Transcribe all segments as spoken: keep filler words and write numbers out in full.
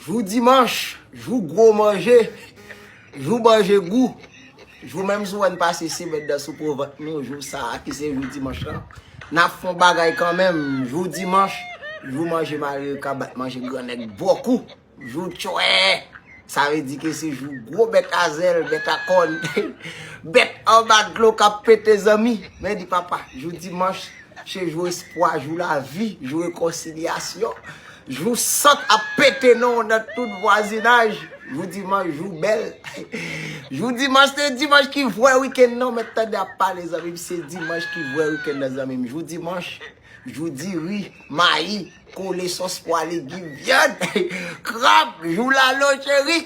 Jou dimanch, jou gwo manje, jou manje gou. Jou menm si w wè n pase semèn nan sou po vant nou, jou sa a ki se jou dimanch lan, n ap fè yon bagay kanmenm. Jou dimanch, jou manje malere ka bat manje grannèg bòkou. Jou tchwè, sa vle di ke se jou gwo bèt a zèl, bèt a kòn, bèt anba dlo k ap pete zanmi. Men di papa, jou dimanch, se jou espwa, jou lavi, jou rekonsilyasyon. Jou sant ap pete non nan tout vwazinaj. Jou dimanch, jou bèl. Jou dimanch, se dimanch ki vrè wikenn nan, men tande ap pale zanmi m, se dimanch ki vrè wikenn nan zanmi m. Jou dimanch, jou diri, mayi, kole, sòs pwa, legim, vyann, krab, jou lalo cheri.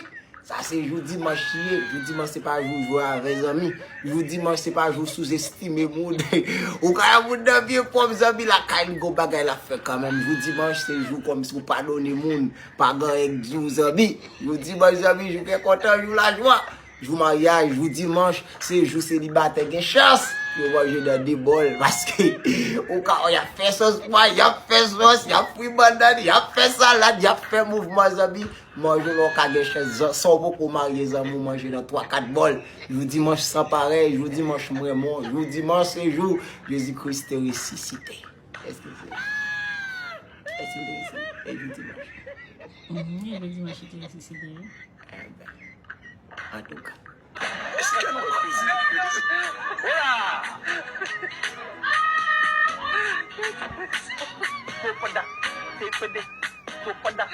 Sa se jou dimanch li ye. Jou dimanch se pa jou jwe avè zanmi. Jou dimanch se pa jou souzestime moun. Ou ka wè moun nan byen pwòp zanmi lakay li gon bagay l ap fè kanmenm. Jou dimanch se jou kòmsi ou padone moun. Pa gen anyen k di w zanmi. Jou dimanch zanmi, jou kè kontan, jou lajwa. Jou maryaj, jou dimanch, se jou selibatè gen chans yo manje nan de bòl. Paske ou ka wè y ap fè sòs pwa, y ap fè sòs, y ap fri bannann, y ap fè salad, y ap fè mouvman zanmi. Manje lè w ka gen chans, zan- san w poko marye zanmi w manje nan twa kat bòl. Jou dimanch san parèy, jou dimanch m renmen w, jou dimanch se jou Jezi Kris te resisite. Èske se, èske se, se jou dimanch? Mhm, jou dimanch li te resisite, wi. Enben, antouka. Èske nou wè koze? Hola! Te pwanda, te pwanda, te pwanda.